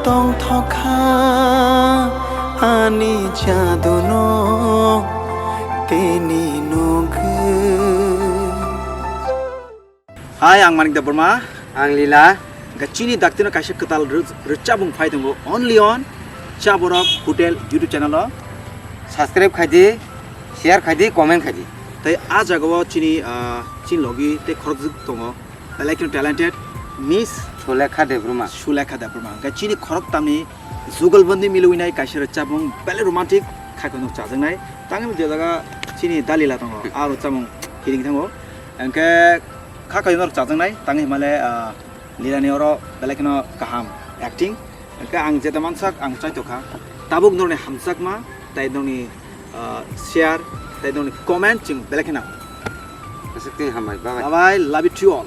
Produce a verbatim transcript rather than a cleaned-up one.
Tongthokha ani jaduno tini nugwi. Hai, ang Manik Debbarma. Ang Lila. Ga chini daktino kaisa kwtal rw-, rwchapmung phai tongo, only on Chaborok Hotel YouTube channel o. Subscribe khaidi, share khaidi, comment khaidi. Tai a jagao chini, ah, chini logi tei khorokjwk tongo. Belai kheno talented Miss Sulekha Debbarma. Sulekha Debbarma. Hwnkhe chini khoroktamni jugalbandi milwinai kaisa rwchapmung belai romantic khaikhe no chajaknai. Tangwi je jaga chini dalila tongo, aro chamung hiring thango. Hwnkhe kha khaino chajaknai, tangwi himale, ah, Lilani oro belai kheno kaham acting. Hwnkhe ang jeta mansak ang chaitokha. Tabuk norni hamjakma, tai norni, ah, share, tai norni comment chwng belai kheno. Aswk tini hambai, bye bye. Bye bye, love you to all.